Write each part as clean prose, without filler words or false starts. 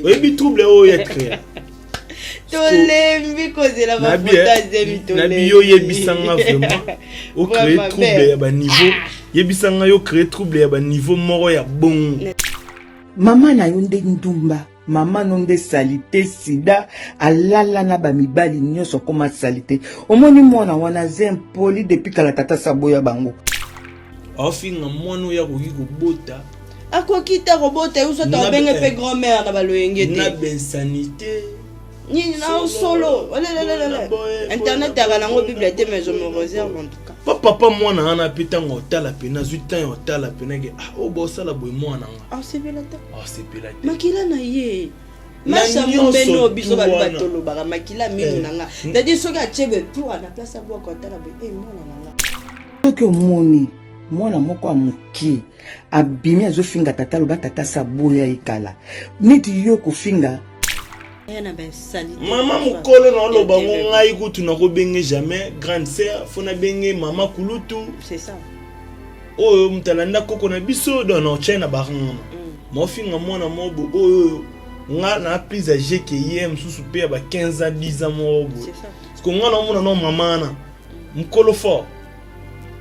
Oyebi trouble oyo ya créa. Tolembi kozela bafoto ya zemi. Tolembi. Yo yebisanga vraiment o créer trouble ya ba niveau. Yebisanga yo créer trouble ya ba niveau moko ya bongo. Mama na yo nde ndumba, mama no nde salite, sida, alala na bamibali nyonso akoma salite. Omoni mwana wana aza impoli depuis kala, tata saboya bango. Aofinga mwana oyo akoki kobota. Akoki te kobota ye usota obenge mpe grand mère na baloyenge te. Na bensanité. Nini na solo internet yaka nango bible te, mais je me réserve en tout cas. Pa papa mwana wana mpe ntango otala pena azwi temps ya otala pena ke ah oyo bosala boye mwana nga. Asepela te. Asepela te. Makila na ye. Masha mombeno biso bato batolobaka makila mino na nga. C'est-à-dire soki atie boye pour na place abwaka otala boye eh mwana na nga. Soki omoni mwana moko ya moke abimi azofinga tata, aloba tata saboya ekala neti yo kofinga. Mama mokolo na oloba ngo ngai kutu nakobenge jamais grande sœur, fo nabenge mama kulutu. C'est ça. Oyo moto alanda koko na biso donc na otye na barang wana. Maofinga mwana moko oyo nga na plus âgé ke ye mosusu mpe ya ba 15 ans 10 ans moko boye. Parce que nga naomona no mama wana mokolo fort,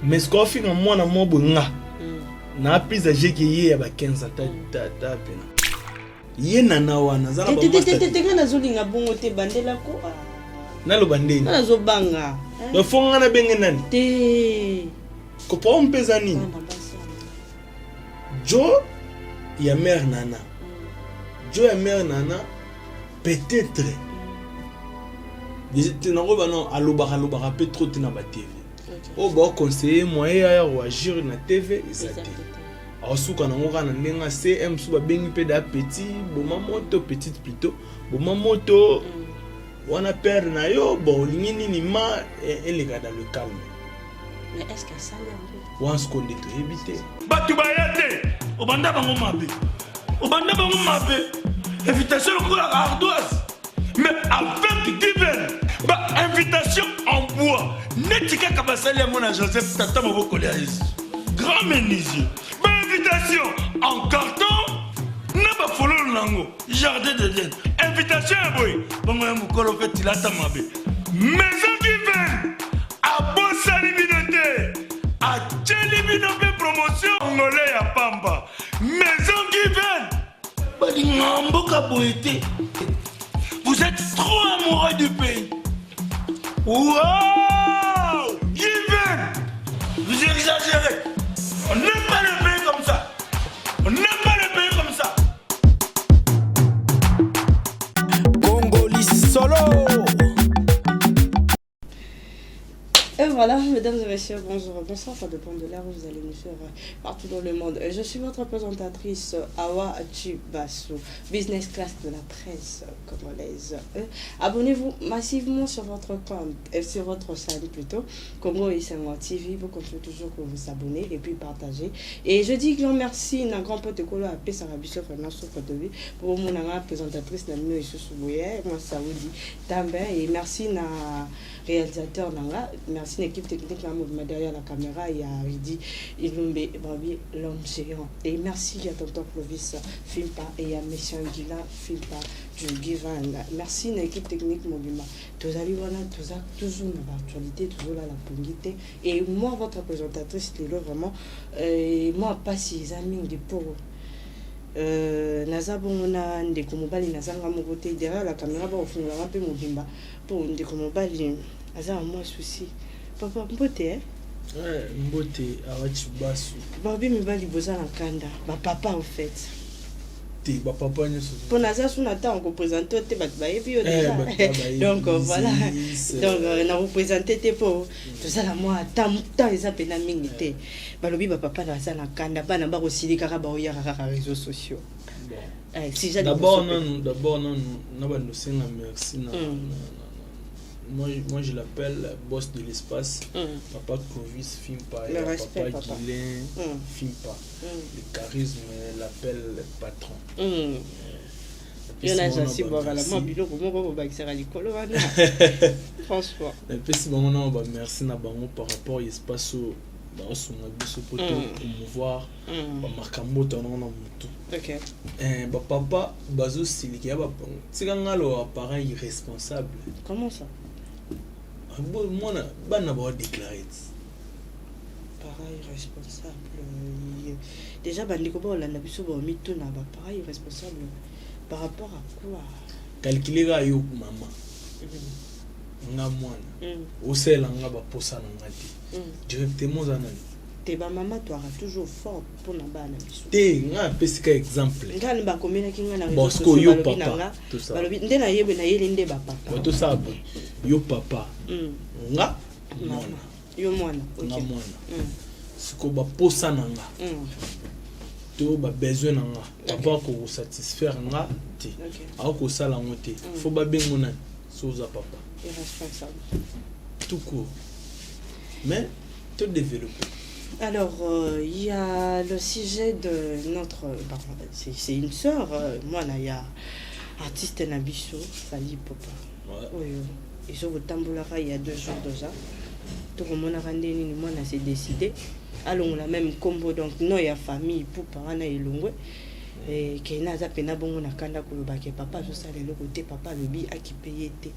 mais soki ofinga mwana moko boye nga na plus âgé ke ye ya ba 15 ans ta pena ye nana wana aza na te nga nazolinga bongo te bandelako. Naloba ndeni? Nga nazobanga. Donc fo nga nabenge nani? Te. Kopao mpe eza nini? Jo ya mare nana, jo ya mare nana peut-être nakoba non alobaka alobaka mpe trop te na batv oyo baoconseille moyen ya koagir na tv eza te. Aosuka nango kaka na ndenge ase mosusu babengi mpe da petit boma moto, petite plutôt boma moto wana père na yo. Bon, olingi nini ma eleka dans le calme. Mais est ce que asali yango? Wana sikoyo nde toyebi te. Bato baya te, obanda bango mabe, obanda bango mabe. Invitation lokola ardoise, mais avec given ba invitation en bois neti kaka basali yango na Joseph tata mobokoli ya Yesu grand menuisier. Ba invitation en carton na bafololo nango jardin d'Eden. Invitation ya boye bongo ya mokolo mpe tilata mabe. Maison Given abosani bino te, atieli bino mpe promotion ngole ya pamba. Maison Given balinga mboka boye te. Vous êtes trop amoureux du pays. Wow! Given! Vous exagérez. On n'aime pas le pays comme ça. On n'aime pas le pays comme ça. Congoli solo. Et voilà, mesdames et messieurs, bonjour, bonsoir, ça dépend de l'heure où vous allez nous suivre partout dans le monde. Je suis votre présentatrice Awa Chibasu, business class de la presse congolaise. Abonnez-vous massivement sur votre compte, sur votre chaîne plutôt, Congo Isango TV. Vous continuez toujours que vous abonnez et puis partager. Et je dis grand merci à grand pote Kolo à Sarabiso vraiment sur vie pour mon présentatrice Namino Isusu Boye, moi Saoudi Tambe, et merci na réalisateur nanga, merci l'équipe technique na mouvement derrière la caméra, il y a Ridi Ilumbe Babi l'homme géant, et merci à tonton Clovis Fimpa et à monsieur Anguila Fimpa du Givan. Merci na équipe technique mobima tozali wana, toza toujours na actualité, toujours là la pongité. Et moi votre présentatrice lelo vraiment moi pasi eza mingi pour naza bongo na ndeko mobali nazanga moko te derrière la caméra bakofungolanga mpe mobimba mpo ndeko mobali aza na mwa souci. Papa mbote. Mbote Awachi Basu. Babi mibali boza na kanda, bapapa en fait. Te, bapapa nyonso. Mpo naza su na ntango koprésente te, bato bayebi yo déjà, donc voilà, donc nakoprésente te mpo tozala mwa temps eza mpena mingi te. Balobi bapapa baza na kanda, bana bakosili kaka baoyaka kaka réseaux sociaux. D'abord nanu, d'abord nanu na bando osenga merci na, moi je l'appelle boss de l'espace, papa Clovis Fimpa et respect, papa, papa. Guilain Fimpa, le charisme l'appelle patron. Yo na jansi bwakala mwa biloko moko kobakisaka likolo wana, franchement. Napesi bango nano bamerci na bango par rapport ya espace oyo. Baosunga biso mpo to promouvoir bamakambo tona na motu. Bapapa bazosilika ya tika nga aloba parent irresponsable. Comment ça? Mwana, bana baodéclare ti. Parent irresponsable, déjà bandeko baolanda biso, baomituna baparent irresponsable par rapport à quoi? Calcule kaka yo mama, nga mwana, osalela nga baposa na nga te, directement oza nani? Te, bamama twaka toujours fort mpona bana biso. Te, nga apesi ka exemple. Ngani bakomelaki nga na Bon, sikoyo yo papa, balobi nde nayebe nayeli nde bapapa. Tosala boye: yo papa, nga mwana. Yo mwana. Nga mwana, sikoyo baposa na nga to babesoin na nga, papa akokosatisfaire nga te, akokosala yango te, fo babengo nani so oza papa? Irresponsable. Tout court, mais to développer. Alors, il y a le sujet de notre. Bon, c'est une sœur, moi, il y a artiste na biso, Fally Ipupa. Ouais. Oui, ezokotambolaka il y a 2 jours déjà. Tokomonaka nde nini mwana s'est décidé alongola même nkombo, donc nom ya famille Ipupa wana elongwe. Kena aza mpena bongo na kanda koloba ke papa azosala eloko te, papa alobi akipe ye te.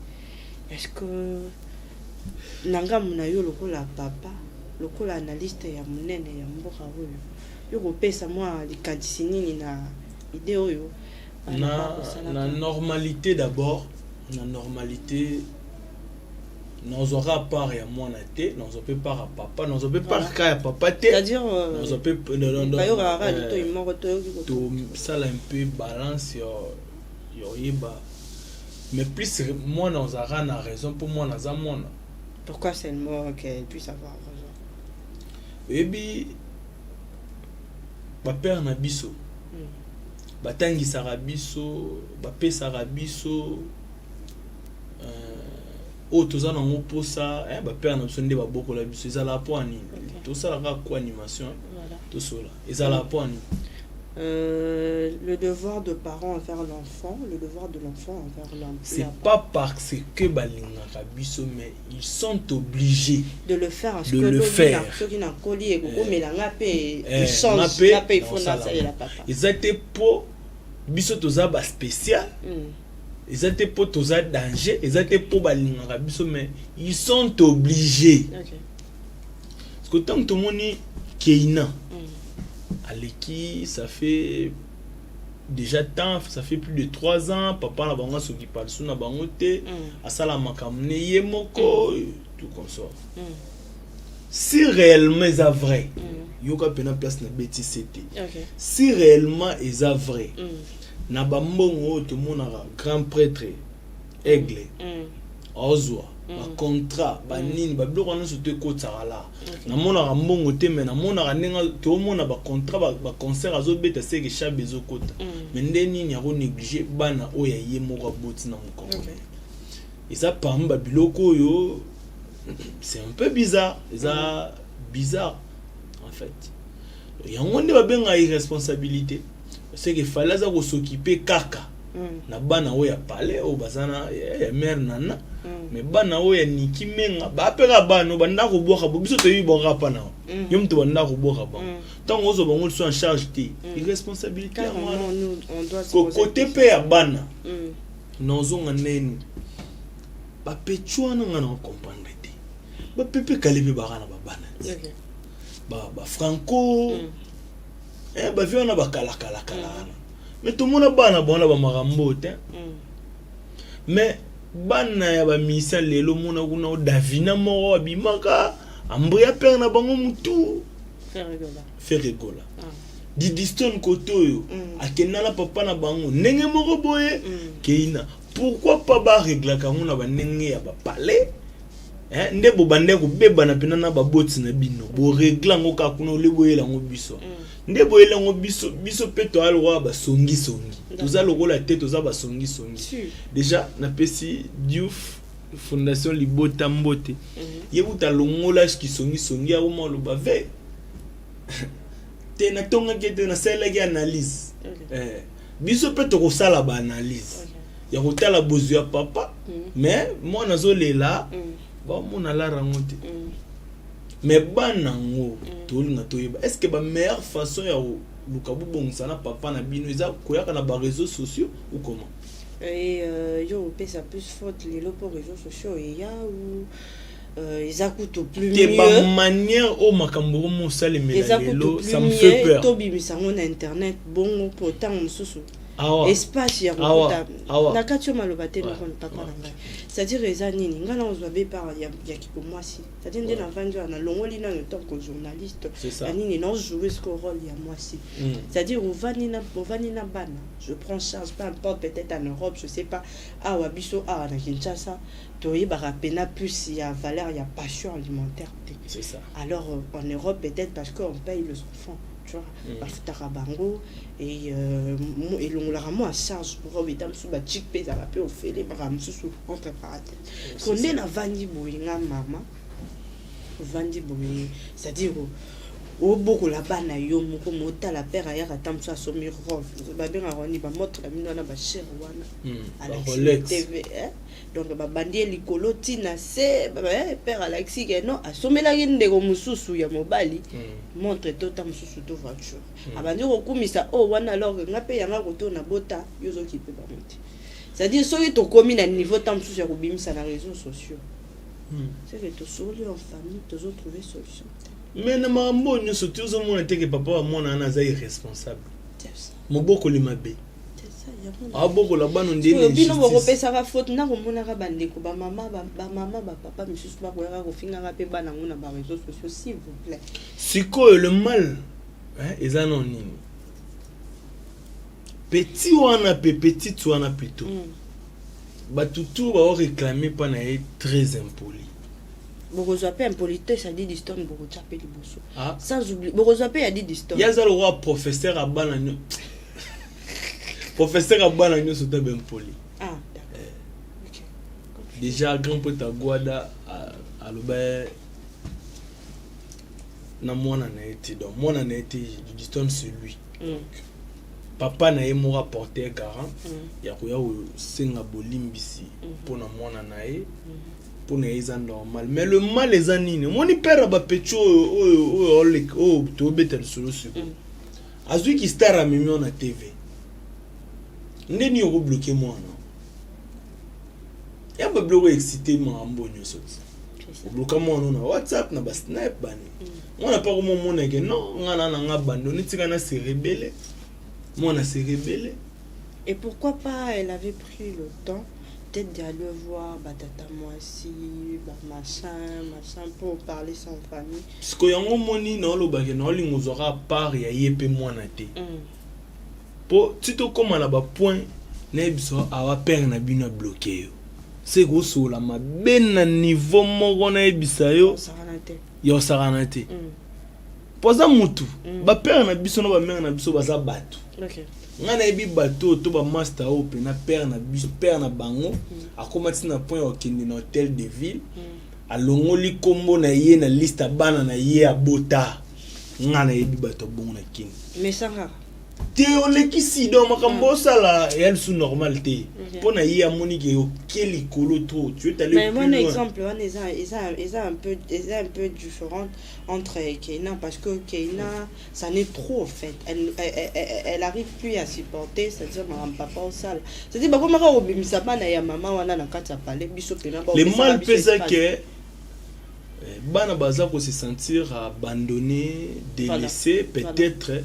Est ce que na ngambo na yo lokola papa, lokola analyste ya monene ya mboka oyo, yo kopesa mwa likanisi nini na idée oyo? Na normalité d'abord, na normalité, nazwaka part ya mwana te, nazwa mpe part ya papa, nazwa mpe part ka ya papa te. Nazwa mpe Bayokaka litoi moko, toyoki. Tosala un peu balance ya oyeba, mais plus mwana ozalaka na raison mpo mwana aza mwana. Pourquoi seulement qu'elle puisse avoir raison? Oyebi, bapère na biso batangisaka biso, bapesaka biso oyo toza nango mposa. Bapère na biso nde babokola biso. Ezalaka mpo ya nini? Tosalaka ko animation, tosola, ezalaka mpo ya nini? Le devoir de parent envers l'enfant, le devoir de l'enfant envers l'enfant. C'est pas parce que balingaka biso, mais ils sont obligés de le faire. De le faire. Soki nakoli, ekokomela nga mpe échange, nga mpe il faut nasalela papa. Eza te mpo biso toza baspécial, eza te mpo toza danger, eza te mpo balingaka biso, mais ils sont obligés. Parce que ntango tomoni Keina aleki, ça fait déjà temps, ça fait plus de 3 ans, papa na bango asokipa lisu na bango te, asala makambo ne ye moko, tout consort. Si réellement eza vrai, yoka mpena place na beti te, si réellement eza vrai, na bambongo oyo tomonaka grand prêtre Aigle aozwa, bacontrat banini, babiloko wana nyonso to ekotisaka la, namonaka mbongo te, me namonaka ndenge toomona bacontrat, baconcert azobeta, seke shabe ezokota. Me nde nini akonéglige bana oyo ya ye moko aboti na mokongo? Eza parmi babiloko oyo c'est un peu bizarre, eza bizarre en fait. Yango nde babengaka irresponsabilité. C'est que Fally aza kos'occuper kaka na bana oyo ya palais, oyo baza na ya mare nana, mais bana oyo ya Niki Menga bapeka bana oyo banda kobwaka bo biso toyebi bango kaka na yo moto banda kobwaka bango. Ntango ozwa bango liso en charge te, irresponsabilité yango wana. Kote mpe ya bana, nazonga neni bapetu wana, nga na comprendre te. Bapepe kale mpe baka na babana, bafranco, bavie wana bakalakalakala wana, mais tomona bana bango na bamakambo te. Mais bana ya bamisa lelo, mona kuna o Davina moko abimaka ambria pere na bango mutu Ferre Gola, Didistone kote oyo akenda na papa na bango ndenge moko boye. Keina, pourquoi pas bareglaka yango na bandenge ya bapalais nde bobande kobebana mpena na baboti na bino, boregle yango kaka kuna, ole boyela yango biso nde boyela yango biso. Biso mpe toya lokola basongisongi, toza lokola te, toza basongisongi. Déjà napesi Diouf, Fondation Libota mbote. Ye kuta longola kisongisongi, akoma oloba ve te, natongaki ete nasalelaki analyse. Biso mpe tokosala baanalyse ya kotala bozwi ya papa, mais mwana azolela, bamona lara yango te. Mais bana yango, tolinga toyeba, est ce que bameilleure façon ya koluka bobongisa na papa na bino eza koyaka na baréseaux sociaux ou comment? Et yo opesa plus faute lelo mpo réseaux sociaux eya ou eza kutu plus te mieux? Bamanière oyo makambo omo osalemela Eza kutu lelo, plus ça me fait mieux peur. Tobimisa yango na internet bongo, mpo ntango mosusu Awa espace ya Awa, kokota awa. na kati oyo maloba te. Noko papa na ngai, c'est-à-dire eza nini, ngai nakozwa be part ya kikomwasi, c'est-à-dire nde navandi wana, nalongoli nano tant que journaliste C'est ça. ya nini, naojoue ce rôle ya mwasi. C'est-à-dire ovandi na bana, je prends charge, peu importe, peut-être en Europe, je sais pas, awa biso awa na Kinshasa toyebaka pena plus ya valeur ya pension alimentaire te. C'est ça. Alors en Europe, peut-être parce qu'on paye les enfants, tu vois, bafutaka bango et elongolaka mwa charge moko beta mosusu bachik mpe ezalaka mpe ofele makambo mosusu entre parenthèse. So nde navandi boye, nga mama ovandi boye, c'est-à-dire obokola bana yo moko, motala père ayaka ata mosusu asombi robe, babengaka wani bamontre na bino wana bachere wana. Alexis Rolex. TV, eh? Donc babandi ye likolo ntina se père alakisi ke non, asomelaki ndeko mosusu ya mobali montre to ta mosusu to voiture. Abandi kokumisa oyo wana, alors nga mpe yanga koto na bota yo ozokipe bango te. C'est-à-dire soki tokómi na niveau ta mosusu ya kobimisa na réseaux sociaux, c'est que tosoli en famille, tozotrouve solution te. Mais na makambo oyo nyonso ti ozomona teke papa wa mwana wana aza irresponsable. C'est ça. Mobokoli mabe. C'est ça yango. Abokola bana nde Oyo na bino injustice. Bokopesaka faute nakomonaka bandeko bamama, bamama, bapapa misusu bakoyaka kofingaka mpe bana yango na baréseaux sociaux, s'il vous plaît. Sikoyo le mal, hein, eza nano nini, petit wana mpe petite wana plutôt, bato tu baoréclame mpa na ye, très impoli. Bokozwa mpe impolitesse ya Didi Stone, bokotya mpe liboso. Ah. Sans oublier bokozwa mpe ya Didi Stone. Ye aza lokwa professeur ya bana professeur ya bana nyonso ta baimpoli. Ah, d'accord, ok. Déjà grand pote agwada aloba na mwana na ye te, donc mwana na ye te, Didi Stone, c'est lui. Papa na ye moko aporte garant ya koya kosenga bolimbisi mpona mwana na ye. Mpona ye eza normal, mais le mal eza nini? Omoni père ya bapetits oyo oyo oyo oyo tobeta lisolo sikoyo, azwiki star, amemi yo na TV, nde nini okobloquer mwana ya babiloko excité, makambo nyonso ti obloka mwana na WhatsApp, na basnap bani. Mwana mpa komomonake non, nga na nanga abandonné, tika na se rebelle, mwana se rebelle. Et pourquoi pas elle avait pris le temps peut-être d'aller voir batata mwasi, ba machin machin, pour parler sans famille? Sikoyo yango omoni naolobake naolinga ozwaka part ya ye mpe mwana te, mpo ti tokóma na bapoint nayebiso awa, père na bino abloquer yo, se kosola mabe na niveau moko nayebisa yo. Osakana te. Ya osakana te, mpo aza mutu. Bapère na biso na bamère na biso baza bato. Ngai nayebi bato oyo to bamaster oyo mpena père na biso, père na bango akóma ntina point ya kokende na hôtel de ville, alongoli nkombo na ye na liste ya bana na ye abota. Ngai nayebi bato ya bongo na kini. Mais sangaka. Te, olekisi, donc makambo osala eya lisu normal te. Mpo na ye amoni ke oke likolo trop, tu es allé Mais plus mon loin. Exemple wana eza un peu différent entre Keina, parce que Keina, ça n'est trop en fait, elle arrive plus à supporter, c'est-à-dire maman papa osala, c'est-à-dire bakomaka kobimisa bana ya mama wana na kati ya palais, biso pena. Le mal mpe eza ke bana baza kose sentir abandonné, délaissé. Peut-être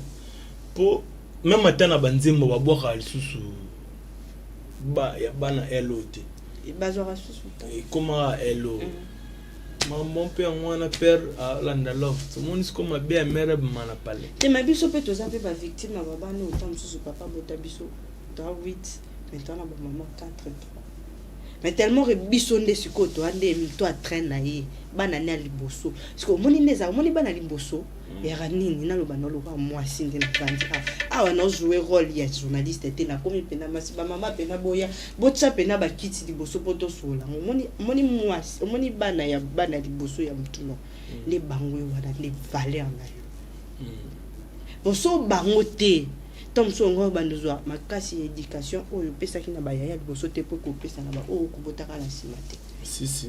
mpo même ata na banzembo babwakaka lisusu ba ya bana elo te. Bazwaka susu te. Ekomaka elo makambo mpe yango wana père alanda love, tomoni siko mabe ya mare ebima na palais. Te, ma biso mpe toza mpe bavictime ya babana. Ota mosusu papa bota biso toa 8, mais toa na bamama 4, 3, mais tellement ke biso nde sikoyo toa nde to atrain na ye bana ne ya liboso. Sikoyo omoni nde ezala, omoni bana liboso yaka nini, naloba naloka mwasi nde navandi awa, awa naojoue rôle ya journaliste te, nakomi mpena masi. Bamama mpena boya botya mpena bakiti liboso mpo tosola yango. Omoni mwasi, omoni bana ya bana liboso ya motuno nde bango oyo wana nde valeur na yo. Bon, so bango te, ntango mosusu yango bando ozwa makasi ya éducation oyo opesaki na bayaya liboso te, mpo kopesa na baoyo okobotaka na nsima te. Si si.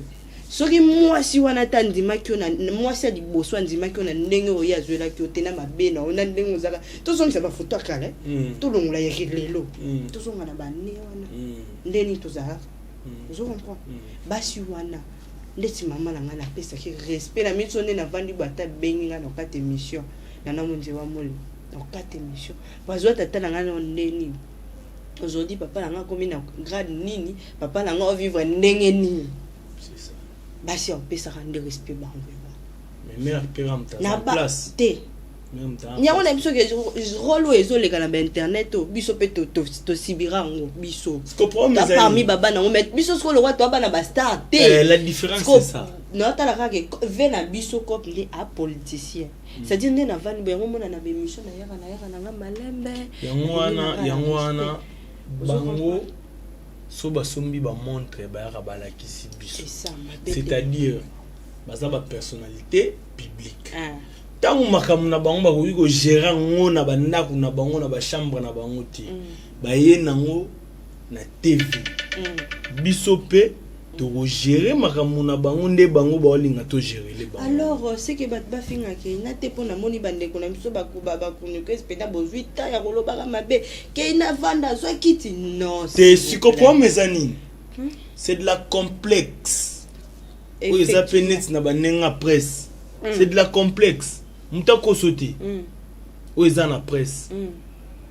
Soki mwasi wana ata andimaki yo na mwasi ya liboso andimaki yo na ndenge oyo ye azwelaki yo te na mabe na yo na ndenge ozalaka, tozongisa bafoto ya kala, tolongola ya lelo, tozonga na bane wana nde nini tozalaka. Ozo comprendre? Basi wana ndeti mama na ngai, napesaki respect na miso nde navandi bo, ata bengi ngai na okata émission nana monze wa moli, na okata émission bazwa tata na ngai na nde nini. Aujourd'hui papa na ngai akomi na grade nini, papa na ngai ovivre ndenge nini. C'est ça. Basi apesaka nde respect bango. Mais mère mpe kaka moto na aza ba place. Te. Mère moto aza Yango place. na biso ke rôle oyo ezoleka na bainternet oyo, biso mpe tosibira yango biso. Parce que problème Ta ezali parmi babana yango, mais biso sikoyo lokwa toa bana bastar te. La différence, c'est ça. Naotala kaka ke ve na biso cope nde apoliticien, c'est-à-dire nde navandi boye, yango mona na baémission nayaka nanga malembe. Yango wana, yango wana. Ozo Bango comprendre? So basombi bamontre, bayaka balakisi biso. C'est ça, mabe te. C'est-à-dire baza bapersonnalité publique. Ah. Ntango makambo na bango bakoki kogérer yango na bandako na bango, na bachambre na bango te, baye nango na TV. Biso mpe tokogérer makambo na bango nde bango baolinga togérele bango. Alors c'est que bato bafingaka ina te, mpo namoni bandeko na biso bachroniqueuse mpenza bozwi ta ya kolobaka mabe ke ina vanda azwa kiti, non? Te. S'il vous Siko plaît. problème eza nini? C'est de la complexe oyo eza mpe neti na bandenge ya presse. C'est de la complexe, moto akoso te. Oyo eza na presse,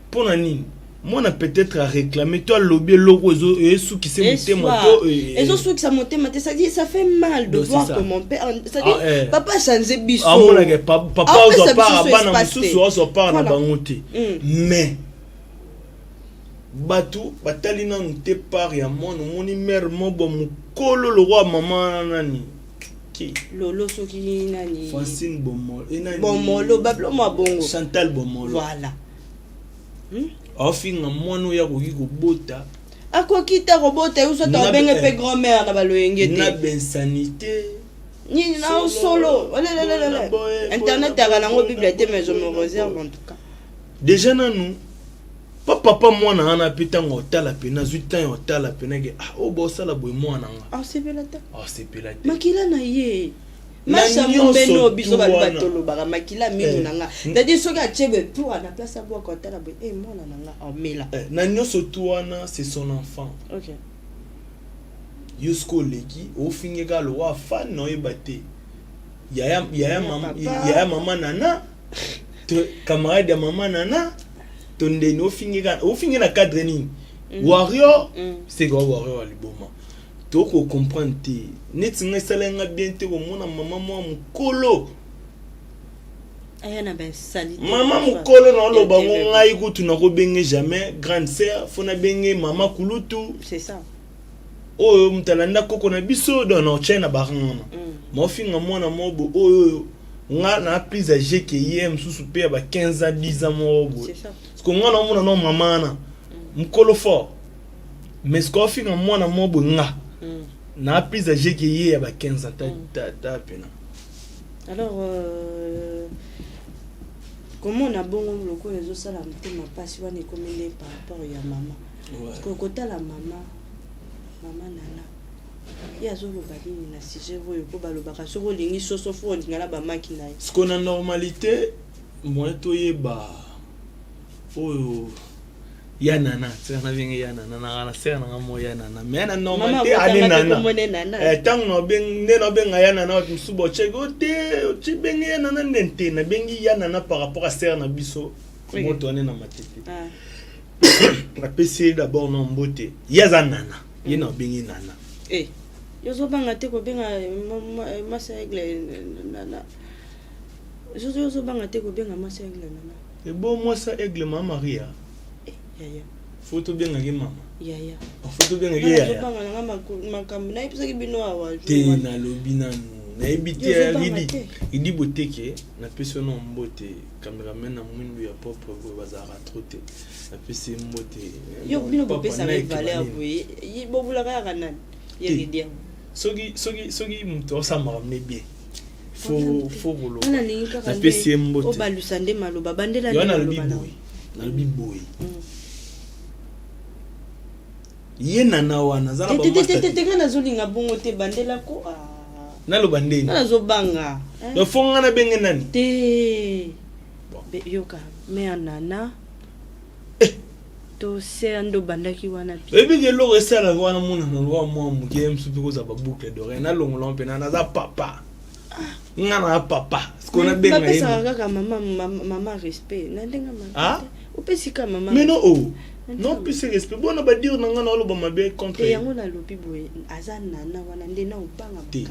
mpo na nini mwana peut-être aréclame to alobi eloko esukise motema to Ezosukisa motema te, c'est-à-dire ça fait mal de Donc, c'est voir ça. que mon père, c'est-à-dire Ah, eh. papa change biso. Amonaka papa Apesa azwa part biso ya bana espace te. mosusu, azwa part na Voilà. bango te. Mais bato batali nanu te part ya mwana. Omoni mare mobo mokolo lokwa mama wana nani ki Lolo soki nani. Francine Bomolo nani? Bomolo, bablo mwa bongo. Chantal Bomolo. Voilà. Aofinga mwana oyo akoki kobota. Akoki te kobota yo, soki obenge mpe grand-mère na baloyenge Na te. Bensanité. Nini na Solo. solo olelelele. Boye, boye, Internet boye, aka nango boye, bible te, boye, mais je me boye, réserve boye. en tout cas. Déjà nanu pa papa mwana wana mpe ntango otala pena, azwi temps ya otala pena ke ah, oyo baosala boye mwana nga. Asepela te. Asepela te. Makila na ye Na masha nyonso mombeno, biso tu bato wana. batolobaka makila minu na nga, c'est-à-dire soki atie boye pour na place abwaka, otala boye e mwana na nga omela. Na nyonso tu wana, c'est son enfant. Yo soki oleki ofinge kaka lokwa fan na oyeba te yaya yaya mama, papa. Yaya mama nana to camarade ya mama nana to ndeni ofinge kaka, ofinge na cadre nini? Warrior. Seke wa warrior ya liboma, tokocomprendre te. Neti ngai esalai nga bien te komona mama mwa mokolo. Aya na bainsalite. Mama mokolo na oloba ngo, ngai kutu nakobenge jamais grande sœur, fo nabenge mama kulutu. C'est ça. Oyo moto alanda koko na biso, donc na otyai na barang wana. Maofinga mwana moko boye oyo oyo nga na plus âgé ke ye mosusu mpe ya ba 15 ans, 10 ans moko boye. C'est ça. Parce que nga naomona no mama wana mokolo fort, mais sikoyo afinga mwana moko boye, nga na plus âgé ke ye ya ba 15 ans ta pena. Alors komona bongo lokola ezosala motema mpasi wana, ekomi nde par rapport ya mama. Parce que kotala mama nana, ye azoloba nini na sujet oyo? Mpo balobaka soki olingi soso, fo olinga na bamaki na ye. Sikoyo na normalité, moyen toyeba oyo ya nana, tika nabenge ya nana naka na sere nanga mo ya nana, mais na Mama normalité ane abotanga te. nana. Komone nana. Ntango nde nabenga ya nana, bato mosusu bacheke o te, otibenge ya nana nde te. Nabengi ya nana par rapport à sere na biso. Moto wane na matete. Napesi ye d'abord na mbote, ye aza nana, ye na obengi nana. Eh, yo ozobanga te kobenga mwasi ya aigle nana? Yo ozobanga te kobenga mwasi ya aigle nana? Ebo mwasi ya aigle mama Maria. Eh, yaya. Fo tobengaki mama. Yaya. Fo tobengaki yaya. Nazobanga nanga makambo nayebisaki bino awa. Te, nalobi nanu nayebi Yo te. ozobanga Ridi te. Ridi Boteke, napesi yo na mbote. Cameraman na mwindu ya propre boye, bazalaka trop te, napesi ye mbote. Yo bino Papa bopesaka Nike valeur banini. boye, bobulaka yaka nani ye? Te. Ridia. Soki moto osala makambo ne bien, fo koloba. Nga nalingi kaka Napesi ye mbote. Obalusa nde maloba bandela Yo nde nalobi maloba na boye, nalobi boye, ye nana wana aza na te te te bamasta te te, nga nazolinga bongo te, bandelako. Ah. Naloba ndeni? Nga nazobanga. Donc faut nga nabenge nani? Te. Yoka, mère Nana. To ser nde obandaki wana. Oyebi ke eloko esalaka wana, monana loka mwa moke mosusu mpe kozala baboucle d'oreille, nalongola mpe na naza papa, nga na papa, sikoyo nabenga ye. Bapesaka kaka mama, mama respect na ndenge. Ah? Opesi ka mama. Mais non, oh non, plus respect bona badire na nga na oloba mabe contre. Te, yango nalobi boye, aza Nana wana nde na obanga. Te,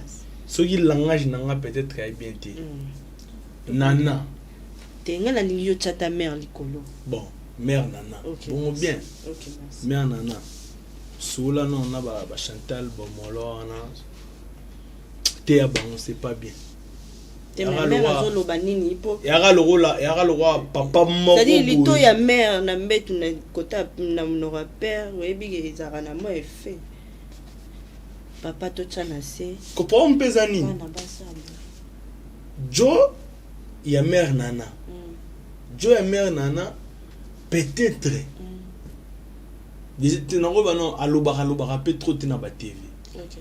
soki langage na nga peut-être aye bien te, Nana. Te, nga nalingi yo tia ta mère likolo. Bon, mère Nana. Bongo bien. Ok, merci. Mère Nana, sola non na ba Chantal Bomolo wana te, ya bango c'est pas bien. Te, mais mère azoloba nini po? Yaka lokola papa moko. C'est-à-dire lito ya mère na mbetu na kota na monoko ya père, oyebi ke ezalaka na mwa effet. Papa, totya na se. Kopao mpe eza nini? Bana basamba. Jo ya mère Nana, jo ya mère Nana peut-être déjà te, nango bano alobaka mpe trop te na batv.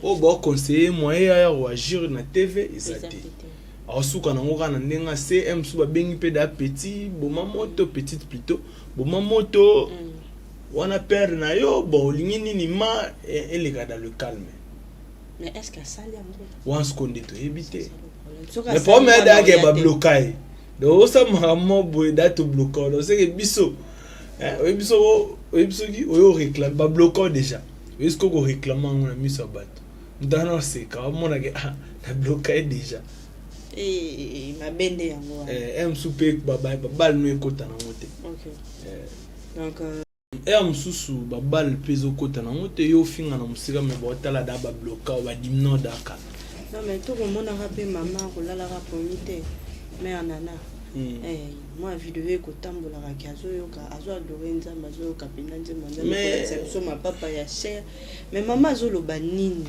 Oyo baoconseille moyen aya koagir na TV eza Eza te. te. Aosuka nango kaka na ndenge ase mosusu babengi mpe da petit boma moto, petite plutôt boma moto wana, père na yo. Bon, olingi nini ma eleka dans le calme. Mais est ce que asali yango? Wana siko nde toyebi te. Soki Mais asali problème wana, ayadaka oya te. babloka ye, donc osamaka mo boye da tobloka, donc seke biso oyebi soko, oyebi soki oyo oréclame, babloka déjà, oyebi soki okoréclame yango na miso ya bato, moto wana oseka, omonake: "Ah, nabloka ye déjà." Eh, mabe nde yango wana. Mosusu mpe babale no ekota nango te. Donc ere mosusu babale mpe ezokota nango te, yo ofinga na mosika, me baotala da babloka, badimno daka. Non, mais tokomonaka mpe mama kolalaka pongi te, mère Nana. Eh, mwa video ekotambolaka ke azoyoka, azoadore Nzambe, azoyoka mpenza nzembo ya Nzambe. Kolakisa biso mapapa ya cher, mais mama azoloba nini?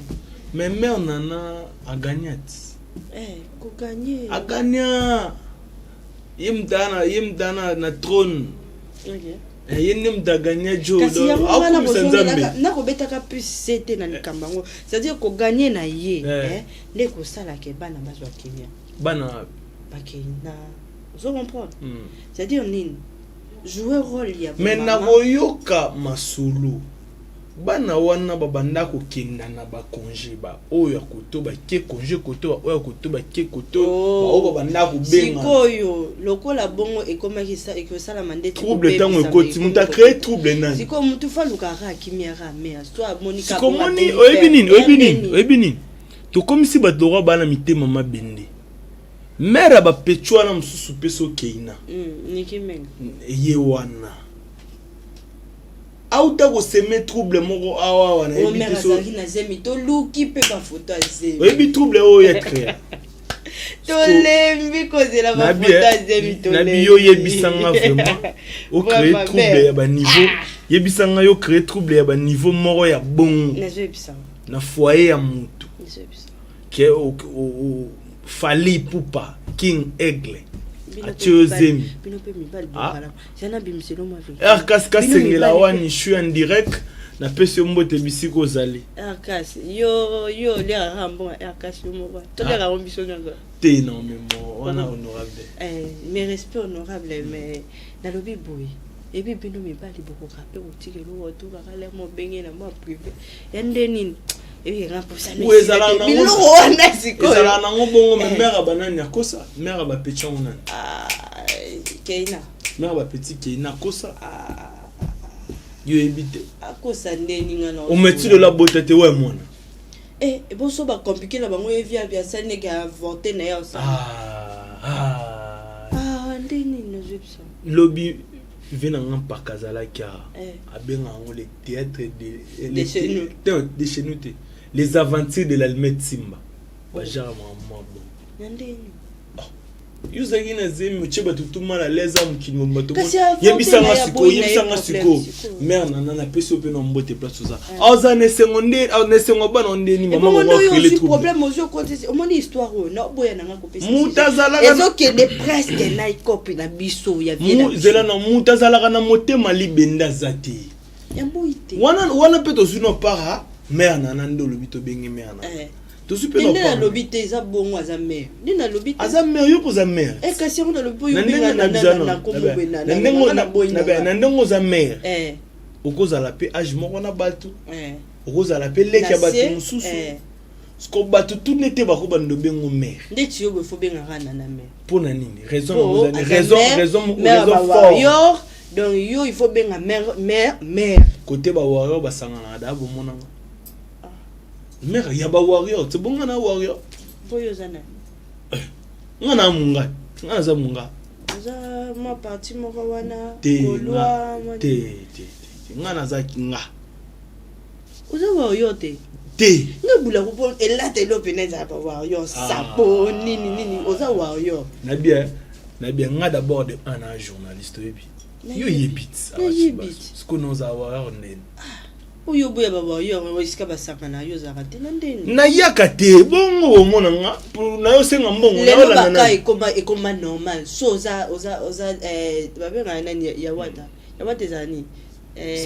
Mais mère Nana agagna ti. Eh, koganye. Agagna, ye mutu ye mutu na trône. Eh, ye nde mutu agagna jo. Kasi yango wana akumisa Nzambe. Nakobetaka plus se te na likambo yango, c'est-à-dire koganye na ye nde kosalaka bana bazwa kimia. Bana. Bakei na ozo comprendre, c'est-à-dire nini, jouer rôle ya Mais mama. Nakoyoka masolo, bana wana babanda kokenda na bacongé, baoyo ya koto bake congé koto, baoyo ya koto bake koto. Oh. Baoyo babanda kobenga. Sikoyo lokola bongo ekomaki ekosalama ndeti Trouble ntango kobebisama, ekoti, ekomi moto acrée trouble nani? Sikoyo mutu fa alukaka akimiaka amea so amoni ka Sikomoni. bongo. Oyebi nini? Oyebi nini? Ndeni. Oyebi nini? Tokomisi bato lokwa bana mitema mabende. Mère ya bapetu wana mosusu mpe so okeina. Niki Menga. Ye wana auta kosemer trouble moko awa awa. Nayebi Omer te so. Azalaki na zemi, toluki mpe bafoto ya zemi. Oyebi trouble oyo ya créa? Tolembi kozela bafoto ya zemi. Nabi Tolembi. yo yebisanga vraiment, ocrée Vraiment, trouble mère. ya baniveau, yebisanga yo crée trouble ya baniveau moko ya bongo Nazoyebisa. na foyer ya motu. Nazoyebisa. Ke Fally Ipupa, King Aigle, atie yo zemi. Bino mpe mibali Ah. bokala zana bimiselo mwa. Rkas kasengela wani shu en direct, napesi yo mbote bisika ozali. Rkas, yo yo oliaka mbongo ya Rkas yo moko, toliaka yango biso nyonso. Te, non, mais mo wana honorable. Eh, mes respects honorable, mais nalobi boye, ebi bino mibali bokoka mpe kotika eloko otukaka le mobenge na mwa privé ya nde nini, ebikanga mposa. Ou ezalaka nango- Biloko wana sikoyo. Ezalaka nango bongo, mais Eh. mère ya banani akosa? Mère ya bapeti yango nani? Ah, Keina. Mère ya bapeti Keina akosa? Ah, yo yebi te. Akosa ndeni nga na Ometi lelo abota te wa mwana. Eh, boso bacompliqué na bango, evi abi asali ndenge avorte na ye osala. Ah, ah. Ah, nde nini nazoyebisa? Lobi ve na nga mpaka azalaki awa. Eh. Abenga yango le théâtre de De chez nous. Te, de chez nous te, les aventures de l'almet Simba, bajara mwa bon. Na ndeni? Yo ozalaki na zemi, otie bato tu mal à l'aise awa mokili mo bato. Kasi avorte Yebisanga na ya sikoyo. boyi na ye Yebisanga problème sikoyo. sikoyo. Mère Nana, napesi yo mpe na mbote place oza, aza na esengo nde, na esengo bana ndeni mama. Ebongo nde Bango oyo acréer ozwi trouble. problème, ozwi okotisi, omoni histoire oyo naoboya nanga kopesa. Moto azalaka Ezokende presque na ekope na biso ya vie na biso. Zela na moto azalaka na motema libende aza te. Ya boyi te. Wana wana mpe tozwi no para mère Nana nde olobi tobenge mère Nana. Eh. Tozwi mpe Te na nde opanga. nalobi te, eza bongo, aza mare nde nalobi te. Aza mare, yo mpo oza mare. Eh, kasi yango nalobi mpo yo Na ndenge obenga na na biso na na kombo boye na na ndenge nga naboyi na na nga. na ndenge oza mare, okozala mpe age moko na bato, okozala mpe leki ya Na bato se, mosusu siko bato tune te bakobanda obengo mare. Ndeti yo boye, fo bengaka nana mare. Mpo na nini? Raison Po, nango eza nini? aza Raison mare, raison mare ya raison ba fort. warrior, donc yo il faut benga mare, mare, mare. Kote bawarrior basanganaka daa, bomonanga mare ya bawarrior te, bonga na warrior. Mpo yo oza nani? Nga na munga, nga naza munga. Oza mwa parti moko wana. Te. Gaulois, Te, te, te, te, nga nazalaki nga. Oza warrior te? Te. Nga bulako mpo elata elo pene ezala ba warrior. Ah. Sapo nini nini, oza warrior. Nabia nabia nga d'abord de un na journaliste, oyebi yo, yebi ti. Nayebi ti. Sikoyo noza warrior ndeni? Oyo oboya ba warrior oyo esika basangana, yo ozalaka te na ndeni. Nayaka te, bongo omona nga nayosenga mbongo. Lelo nayolanda baka nani? ekoma normal, so oza babengaka nani ya wata, ya wata ezala nini?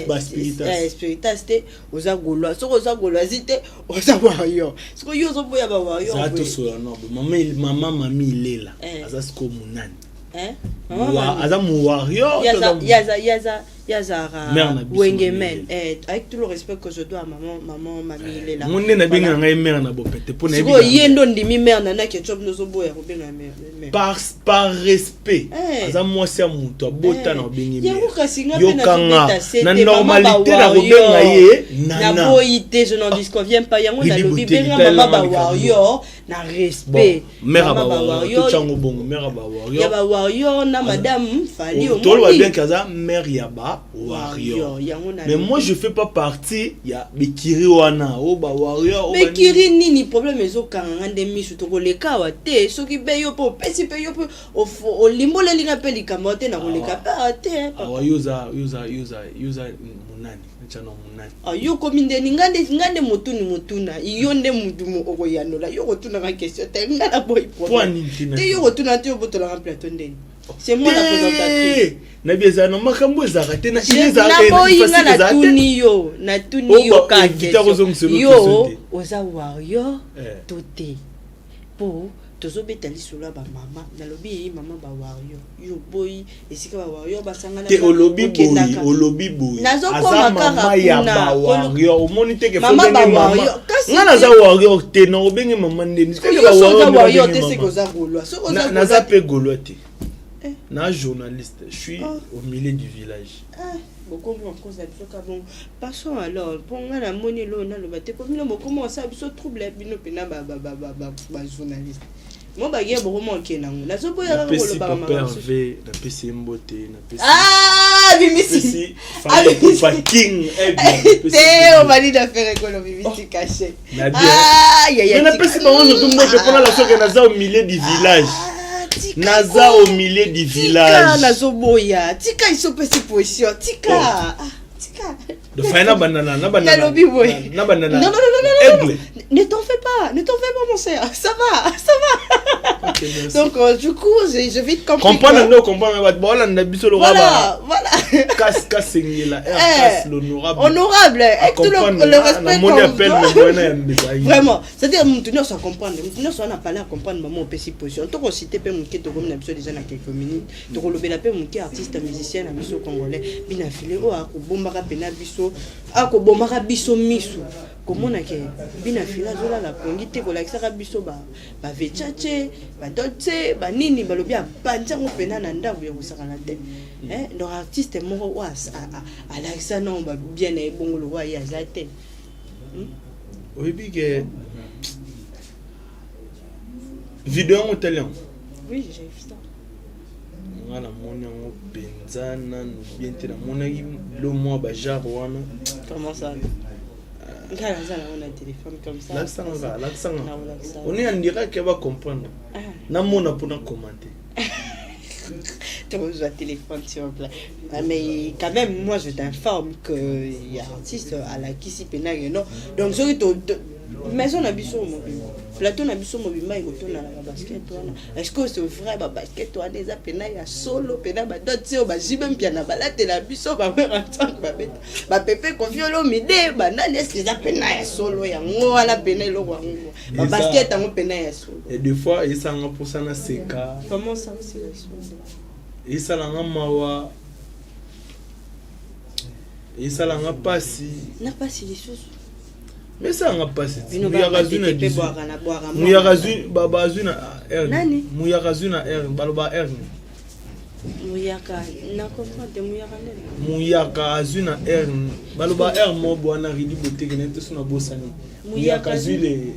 Ba spiritas. Spiritas te, oza gaulois. Soki oza gauloisi te, oza warrior. Soki yo ozoboya ba warrior Zala boye. tosola no boye. Mama mami ilela aza sikoyo monani. Eh? Mama mami. Aza mo warrior to Yaza yazara Mère na biso, wenge Mami men Ilela. Avec tout le respect que je dois à maman, maman mami Ilela. Ngo nde nabenga ngai mare na bopete mpo nayebi Sikoyo ye ndo ndimi mare nana Ketchup, nozoboya kobenga mare mare. Par respect. Aza mwasi ya moto abota, na obengi Yango mare. kasi nga mpe Yokanga nazobeta se na te, mama normalité na ba kobenga warrior. ye nana. Naboyi te, je n'en disconviens pas. Yango Bibi nalobi Boteli, benga tala mama ba likambo. warrior na Bon, respect. mare ya Mama ba bawarrior, warrior, totyango bongo, mare ya ya bawarrior. Ba warrior na madame Fali. Toloba omoni bien ke aza mare ya ba warrior. Warrior, yango na Mais moi, je fais pas partie ya bekiri wana o ba warrior o ba nini. Bekiri nini? Problème ezokanga nga nde misu, tokoleka awa te. Soki mpe yo mpe opesi mpe yo mpe olimboleli nga mpe likambo te, na koleka mpe awa te, eh, papa. Awa yo oza monani, ntiana monani. Ah, yo komi ndeni? Nga nde motuni motuna, yo nde mutu okoyanola. Yo kotunaka question te, nga na boyi Po problème. nini tina? Te, yo kotuna te, obotolaka plateau ndeni? C'est moi la présentatrice. Te, nayebi eza na makambo ezalaka te na Naboyi, nga natuni yo, natuni yo Oh, ka invité question. akozongisela Yo question te. oza warrior to te? Mpo tozobeta lisolo ya bamama, nalobi mama bawarrior, yo boyi esika bawarrior basangana. Te, olobi boye, olobi boye. Nazokoma Aza kaka mama ya kuna. bawarrior, omoni te ke Mama fo obenge mama. bawarrior, kasi Nga naza warrior te, na obenge mama ndeni? Yo so oza warrior te, seke oza gaulois. Soki oza Naza gaulois mpe gaulois te. Eh. Na journaliste, je suis au milieu du village. Ah, bokomi okoza biso ka bongo. Passons alors, mpo nga namoni eloo naloba te, po bino bokoma osala biso trouble, bino mpena bajournaliste mo bagie, bokoma okende yango, nazoboya kaka Napesi kolobaka papa makambo mosusu. Herve, napesi ye mbote, napesi Ah, bimisi. napesi Fally Ipupa King Aigle, napesi Te, ye. obali na faire ekolo, bimisi cachet. Na bien. Ah, yaya. Mais napesi bango nyonso mbote mpona la soki naza au milieu du village. Ah, tika Naza ko. au milieu du Tika, village. nazoboya, tika, isopesi position, tika. Oh. Ah, tika. Donc fallait nabanda Nalobi boye. nabanda Non, non, non, non, non, non, aigle. Ne t'en fais pas, ne t'en fais pas, mon cher. Ça va, ça va. Ok, merci. Donc, du coup, j'ai vite compris. Comprendre nde comprendre bato baolanda biso lokola Voilà. Kasengela Eh, Rcas l'honorable. Honorable, avec tout le respect Namoni qu'on appel doit. me mwana ya mbeza. Vraiment, c'est-à-dire mutu nyonso acomprendre, mutu nyonso wana parler acomprendre. Mama opesi position, tokocite mpe moke, tokomi na biso déjà na quelques minutes, tokolobela mpe moke artiste musicien na biso congolais Bina File, oyo akobombaka mpena biso, akobomaka biso misu komona ke Bina File azolala pongi te, kolakisaka biso bavechache, badotse, banini, balobi abandi yango mpena na ndako ya kosakana te. Eh, donc artiste moko oyo alakisa nao babien na ye bongo lokwa ye aza te. Oyebi ke video yango otali yango? Oui, j'ai vu ça. Nga namoni yango mpenza nanu bien te, namonaki lo mwa bagenre wana. Comment ça? Nga naza nango na téléphone comme ça. Lakisanga, lakisanga. Nakolakisa. Oni andirake bacomprendre. Ah. Namona mpona commenter. Tozwa téléphone, s'il vous plaît. Ah, mais quand même, moi je t'informe que y a artiste alakisi mpena ke non, donc soki Maison na biso mobimba, plateau na biso mobimba ekotonda na babasket wana. Est ce que c'est vrai, babasket wana eza pena ya solo pena badot oyo bajibe mpia na balatela biso, baweranton babeta bapepe Koffi Olomide, banani? Est ce eza pena ya solo yango wana pena eloko yango, babasket yango pena ya solo? Et des fois esanga mposa naseka. Comment ça aussi la solo? Esalanga mawa, esalanga mpasi. Na mpasi lisusu? Mais esalanga mpasi. Bino Muyaka azwi na mpe 18. Bwaka na bwaka. Muyaka azwi bazwi na r. Nani? Muyaka azwi na r, baloba r. Muyaka, na comprendre te, muyaka nde? Muyaka azwi na r, baloba r mo bwana Ridi Boteke na ye te so nabosani. Muyaka azwi le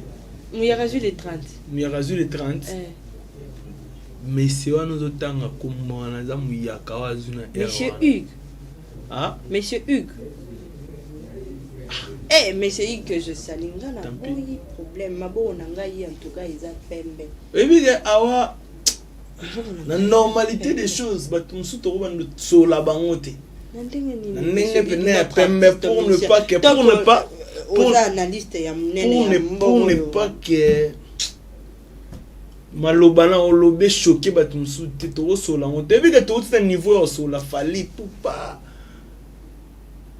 Muyaka azwi le 30. Muyaka azwi le 30. Eh. Monsieur wana ozotanga kombo wana eza muyaka oyo azwi na r. Monsieur wana. Hugues. Ah? Monsieur Hugues, eh, monsieur Hugues que je salue, nga na Tant pis. boyi problème, maboko na ngai en tout cas eza pembe. Oyebi ke awa Maboko na na ngai normalité pembe. Des choses bato mosusu tokobanda sola bango te. Na ndenge nini? Na ndenge pene ya pembe, pour ne pas que pour ne pas oza analyste ya monene pour ya ne pour ne mbongo. pas que maloba na olobi echoquer bato mosusu te. Tokosola yango, toyebi ke touti na niveau ya kosola Fally Ipupa,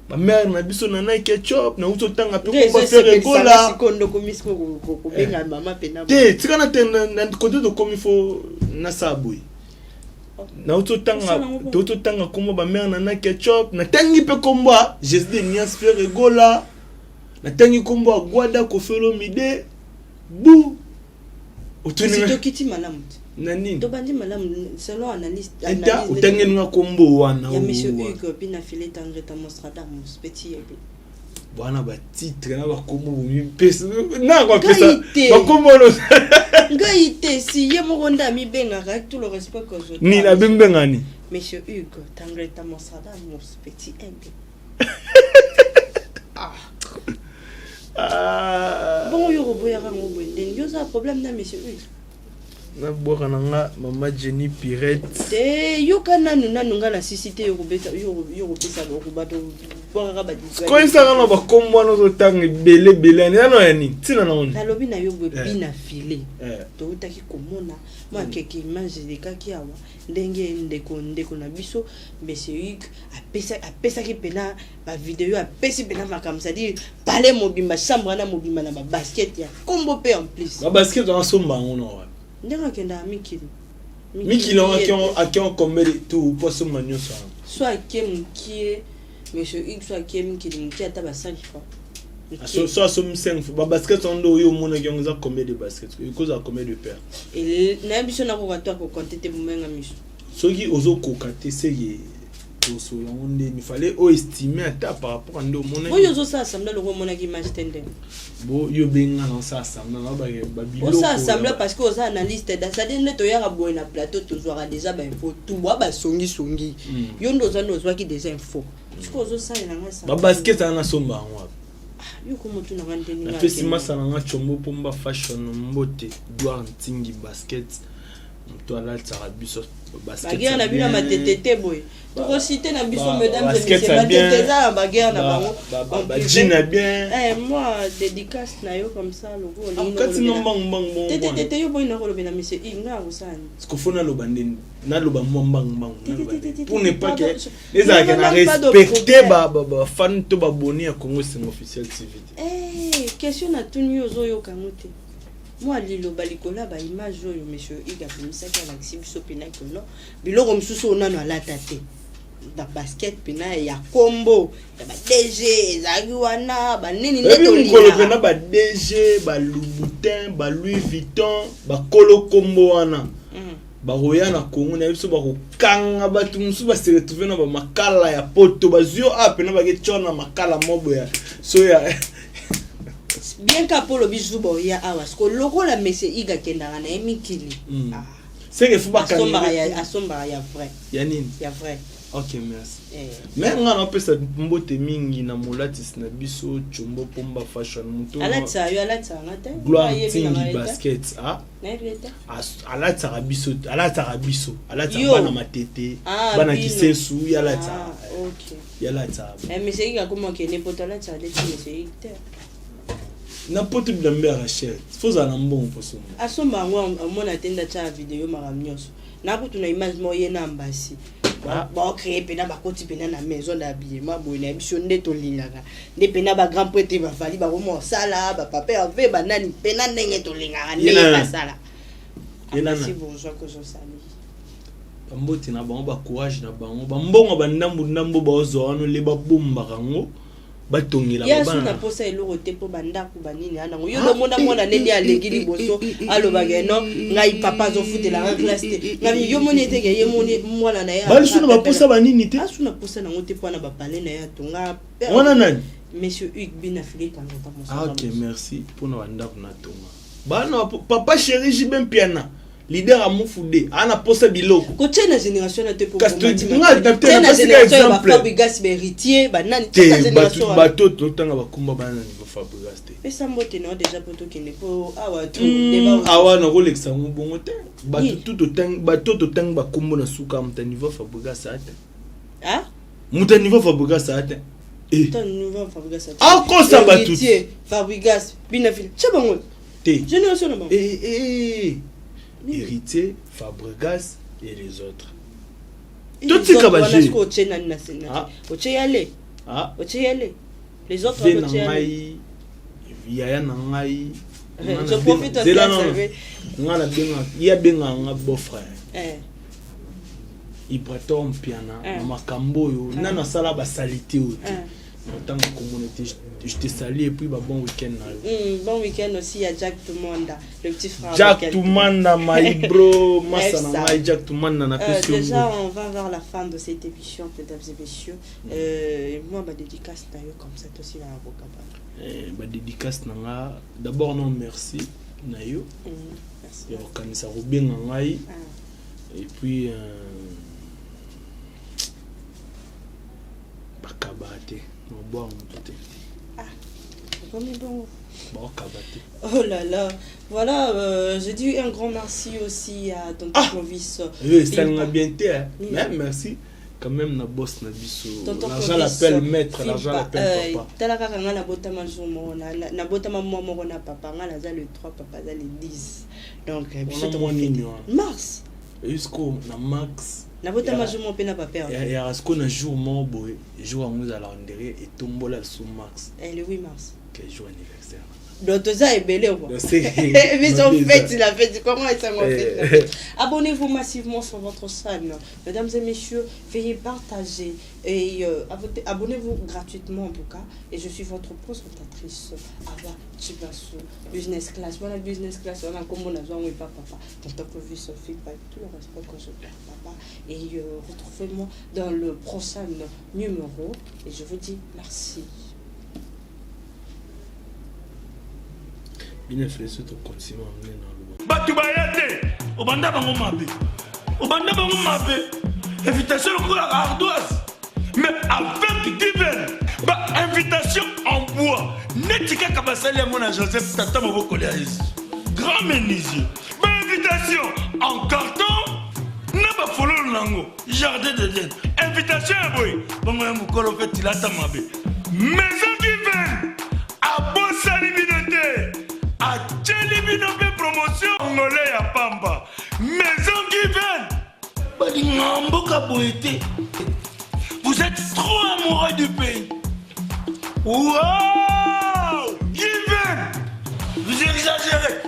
bamare na biso na Ketchup, nauti otanga mpe komba Ferre Gola. Kobenga mama pena. Te, tika na te na kote tokomi, fo nasala boye. Nauti otanga, touti otanga kombo bamare na Ketchup, natangi mpe kombo ya Jésus de Nias, Ferre Gola, natangi kombo ya Gwada, Koffi Olomide bu. Tokiti malamu te. Na nini? Tobandi malamu selon analyste. Eta otangeli nga kombo wana. Ya monsieur Hugues Bina Filet Angreta Nostradamus petit aigle. Bwana, batitre na bakombo bomipesa na kopesa bakombo wana. Ngai te, si ye moko nde amibengaka, avec tout le respect que je Nini abembengani? Monsieur Hugues Tangreta Nostradamus petit aigle. Ah. Ah. Bongo yo koboyaka yango boye ndenge yo oza problème na monsieur Hugues? Nabwaka na nga mama Jenny Pirette. Te, yoka nanu nanu, nga na sisi te, yo kobeta, yo kopesa bato bwakaka ba. Koyebisaka na bakombo wana ozotanga ebele ebele yani nano ya nini, ntina nango nini? Nalobi na yo boye, bina file toutaki komona mwa keke image elekaki awa, ndenge ndeko na biso monsieur Hugues apesaki mpena bavideo, apesi mpena makambo, c'est-à-dire palais mobimba, chambre wana mobimba na babasket ya kombo mpe en plus. Babasket wana somba yango na wapi? Ndenge akendaka mikili. Mikili yango ake combien de tour mpo asomba nyonso wana? So ake mokie, monsieur Hugues, so ake mikili mokie, ata ba 5 fois. So asombi 5 fois babasket wana, nde oyo omonaki yango eza combien de basket, ekozala combien de paire? Nayebi so nakoka to akokonte te, bomenga miso. Soki ozokoka te, seke tosola yango ndeni fallait oestime ata par rapport a nde omonaki. Oyo ozosala semblant loko omonaki image te, ndenge Bo yo benga na osala semblant na Osala semblant parce que oza analyste, c'est-à-dire nde toyaka boye na plateau, tozwaka déjà bainfo tu bwa basongisongi. Yo nde oza nde ozwaki déjà info, sikoyo ozosalela nga. Babasket wana nasomba yango wapi? Yo komotuna nga ndenge nga Napesi akende. Masa na nga Tshombo Pomba Fashion mbote, Gloire Ntingi Basket, moto alatisaka biso basket. Baguerre na bino ya matete te, boye tokosite na biso, mesdames et basket messieurs, ya bien. Matete eza na baguerre na bango en privé. Bajean ya bien. Eh, moi dédicace na yo comme ça loko olingi Kati na nakolobela. mbangu mbangu. Te te te te, yo boyi nakolobela monsieur I, nga akosala nini? Parce qu'il faut naloba ndeni, naloba mwa mbangu mbangu, Te, te, naloba te, te, ndeni. te, Pour te, ne pas pardon, que ezalaka Non, na non, pas de respecte problème. bafan to baboni ya Congo Esengo Officiel TV te. Eh, question natuni yo, ozoyoka yango te. Mwa liloba likolo ya baimage oyo monsieur Hugues abimisaki, alakisi biso mpena kono biloko mosusu oyo nano alata te, babasket mpena ya kombo ya ba DG ezalaki wana, banini nde. Oyebi mokolo Tolingaka mpena ba DG, baLouboutin, baLouis Vuitton, bakolo kombo wana bakoya na Congo na biso, bakokanga bato mosusu, base retrouve na bamakala ya poto, bazwi yo a mpena bake tio na makala mobo ya so ya. Bien ka mpo olobi zuba oya awa siko lokola monsieur Hugues akendaka na ye mikili. Ah, Seke fo asombaka ya bakanga asombaka ya vrai. Ya nini? Ya vrai. Ok, merci. Eh. Mais nga napesa mbote mingi na molatisi na biso Tshombo Pomba Fashion, moto Alatisaka yo, alatisaka nga te. Gloire Ayebi na Ntingi ngai te. Basket, ah. Nayebi te. Alatisaka biso, alatisaka biso, alatisaka Yo. bana Matete, Ah, bana bino. Kisesu, ye alatisaka. Ah, ok. Ye alatisaka. Eh, monsieur Hugues akoma okende poto, alatisaka neti monsieur Hugues te. Na poto bilamba ya Rachel, faut ozala na mbongo mpo osomba. Asomba yango amona te nde atia video makambo nyonso. Na kutu na image moko ye na ambasi. Ah. Ba créer pena bakoti pena na maison d'habillement boye na biso nde tolingaka. Nde pena ba grand prêtre bavali bakoma osala ba papa Hervé ba nani pena ndenge tolingaka nde Ye na- basala. Ye na- Ambasi bourgeois que je salue. Bambote na bango, ba courage na bango, bambongo bandambu ndambu baozwa wana ole babombaka yango batongela Ye asu na bana. posa eloko te mpo bandako banini anango yo lomona mwana ndenge aleki liboso alobaka no ngai papa azofutela nga classe te ngai yo moni eteke ye moni mwana na ye. Balisu na baposa banini te. Asu na posa nango te mpo na bapale na ye atonga. Wana nani? Monsieur Hugues Bina Fili Kangata. Ah, ok, merci mpona bandako natonga bana papa chéri JB Mpiana, leader ya mufude ana posa biloko. Kotia na génération na te po Kasi nga na na napesi ka génération ya exemple. bafabrigas, bahéritier, banani, tia na Te génération bato wana. Bato totanga bakumba bana na niveau Fabrigas te. Pesa mbote na yo déjà po tokende po awa to Awa nakolekisa yango bongo te. Bato Nini? tu totangi, bato totangi bakombo na suka, moto ya niveau Fabrigas aya te. Ah. Moto ya niveau Fabrigas aya te. Eh, Ton niveau Fabrigas. Akosa bato. Héritier, Fabrigas, Bina Fili. Tia bango. Te. Génération na bango. Eh, eh, héritier, Fabregas et les autres, totika ba jeu. Siko otie nani na se? Ah. Otie yale. Ah. Otie yale. Les autres Ve wana na otie yale. ngai, yaya na ngai. Nga Je profite aussi Zela à nano. saluer. Nga nabenga ye, abengaka nga beau frère. Ibrator Mpiana na makambo oyo nano asala basalite oyo te. Ntango communauté, je te salue et puis ba bon week-end na yo. Bon week-end aussi à Jack Tumanda, le petit frère. Jack avec Tumanda, my bro, masa na ça. ngai Jack Tumanda, napesi yo Déjà, mbote. on va vers la fin de cette émission, mesdames et messieurs. Moi, ma dédicace d'ailleurs, comme ça, aussi, la Rokaba. Eh, badédicace na nga, d'abord non, merci na yo Merci. ya kokanisa kobenga ngai. Ah. Et puis bakaba te, mabwaka moto te. Comme bon. Baokaba te. Oh là là. Voilà, je dis un grand merci aussi à Tonton Ah. Clovis. Oyo esalinga bien te, hein. Nini? Mais merci quand même na boss na biso. Tonton L'argent Clovis, l'appelle maître, Fimpa, l'argent l'appelle papa. Tala kaka nga nabotama jour moko nabotama mwa moko na papa. Nga naza le 3, papa aza le 10, donc biso Wana mwa nini wana? Mars. Jusqu'au na max. Nabotama jour moko mpe na papa. Yaka sikoyo na jour moko boye, jour yango ezala ondere etombola lisusu max. Le 8 mars. Ke jour anniversaire. Donc toza ebele quoi. Donc, Biso mabe fête la fête, comment esango fête la fête. Abonnez-vous massivement sur votre chaîne, mesdames et messieurs, veuillez partager et abonnez-vous gratuitement en tout cas. Et je suis votre présentatrice Awa Chibasu, business class. Voilà, business class wana kombo nazwa yango epa papa Tonton Clovis Sophie, tout le respect que je dois papa. Et retrouvez-moi dans le prochain numéro et je vous dis merci. Bino efele so tokontinue amene na loba. Bato baya te, obanda bango mabe, obanda bango mabe, invitation lokola ardoise, mais avec given ba invitation en bois neti kaka basali yango na Joseph tata mobokoli ya Yesu, grand menuisier, bainvitation en carton na bafololo nango jardin d'Eden, invitation ya boye bongo ya mokolo mpe tilata mabe. Maison Given abosani bino te, atieli bino mpe promotion ngole ya pamba. Maison Given balinga mboka boye te. Vous êtes trop amoureux du pays. Wow, Given, vous exagérez.